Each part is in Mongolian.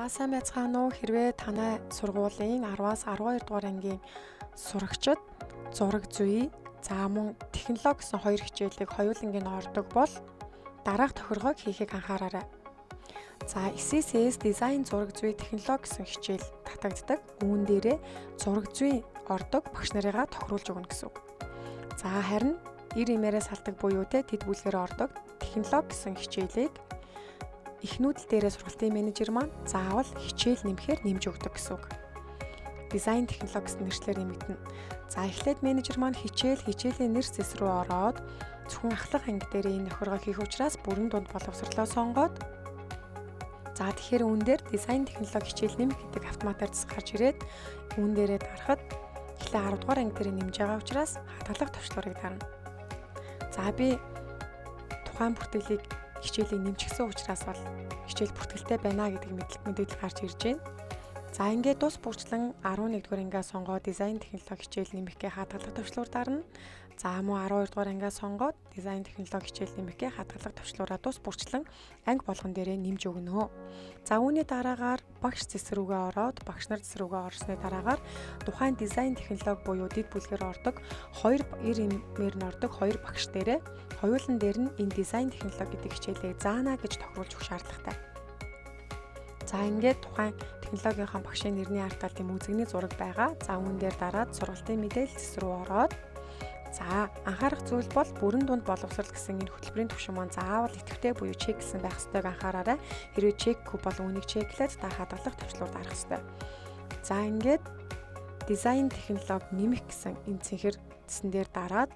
За, сайн байцгаана уу? Хэрвээ танай сургуулийн 10-аас 12 дугаар ангийн сурагчид зураг зүй, за мөн технологи гэсэн хоёр хичээлийг хоёуланг нь ордог бол дараах тохиргоог хийхийг анхаараарай. За, SCCS дизайн зураг зүй технологи гэсэн хичээл татагддаг. Үүн дээрээ зураг зүй ордог багш нарыгаа тохируулж өгнө гэсэн үг. За, харин эр имээрээ салдаг буюу те тэд бүлгээр ордог технологи гэсэн хичээлийг их нүүдэл дээрээ сургалтын менежер маань заавал хичээл нэмэхээр нэмж өгдөг гэсэн үг. Дизайн технологи гэсэн нэршлээр нэмэгдэнэ. За, эхлээд менежер маань хичээлийн нэр зэс рүү ороод зөвхөн ахлах анги дээр энэ тохиргоо хийх учраас бүрэн дунд боловсрлоо сонгоод, за, тэгэхээр үүн дээр дизайн технологи хичээл нэмэх гэдэг автоматар зэс гарч ирээд үүн дээрээ дарахад эхлээ 10 дугаар анги дээр нэмж байгаа учраас хадгалах товчлуурыг дарна. За, би тухайн бүртгэлийг хичээлийг нэмчихсэн учраас бол хичээл бүртгэлтэй байна гэдэг мэдээлэл гарч ирж байна. За, ингээд тус бүрчлэн 11 дугаар ангиа сонгоод дизайн технологи хичээл нэмэхгээ хадгалах товчлуур дарна. За, мөн 12 дугаар ангиа сонгоод дизайн технологи хичээл нэмэхгээ хадгалах товчлуураа тус бүрчлэн анги болгон дээрээ нэмж өгнө. За, үүний дараагаар багш зэс рүүгээ ороод, багш нар зэс рүүгээ орсны дараагаар тухайн дизайн технологи буюу дэд бүлгээр ордог хоёр эр имээр нь ордог хоёр багш дээрээ хоёулан дээр нь энэ дизайн технологи гэдэг хичээлийг заана гэж тохируулж өгөх шаардлагатай. За, ингээд тухайн технологийнхаа багшийн нэрний ард талд юм үзэгний зураг байгаа. За, үүн дээр дараад сургалтын мэдээлэл зэс рүү ороод, за, анхаарах зүйл бол бүрэн дунд боловсрал гэсэн энэ хөтөлбөрийн түвшин маань заавал идэвхтэй буюу check гэсэн байх ёстойг анхаараарай. Хэрвээ check гүй бол үүнийг check лээд та хадгалах товчлуур дарах ёстой. За, ингээд дизайн технологи нэмэх гэсэн энэ цэнхэр зэсэн дээр дараад,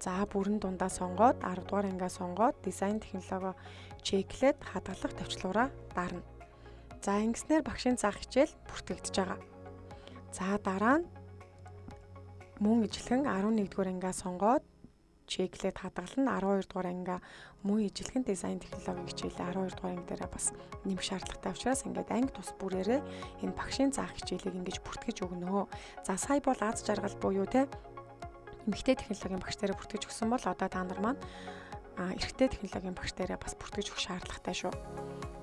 за, бүрэн дундаа сонгоод 10 дугаар ангиа сонгоод дизайн технологи check лээд хадгалах товчлуураа дарна. За, ингэснээр багшийн заах хичээл бүртгэгдэж байгаа. За, дараа нь мөн ижилхэн 11 дугаар ангиа сонгоод check лээд хадгална. 12 дугаар ангиа мөн ижилхэн дизайн технологийн хичээлээ 12 дугаар анги дээрээ бас нэмэх шаардлагатай учраас ингээд анги тус бүрээрээ энэ багшийн заах хичээлийг ингэж бүртгэж өгнө. За, сая бол аз жаргал буюу те эмэгтэй технологийн багш дээрээ бүртгэж өгсөн бол одоо та нар маань эрэгтэй технологийн багш дээрээ бас бүртгэж өгөх шаардлагатай шүү.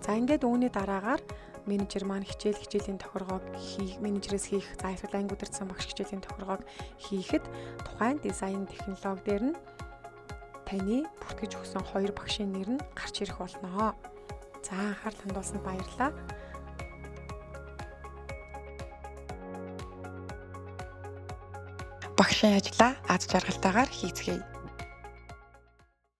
За, ингээд үүний дараагаар менежер маань хичээлийн тохиргоог хийх, менежерээс хийх, за, эсвэл анги удирдсан багш хичээлийн тохиргоог хийхэд тухайн дизайн технологи дээр нь таны бүртгэж өгсөн хоёр багшийн нэр нь гарч ирэх болно. За, анхаарал хандуулсанд баярлалаа. Багшийн ажлаа аз жаргалтайгаар хийцгээе.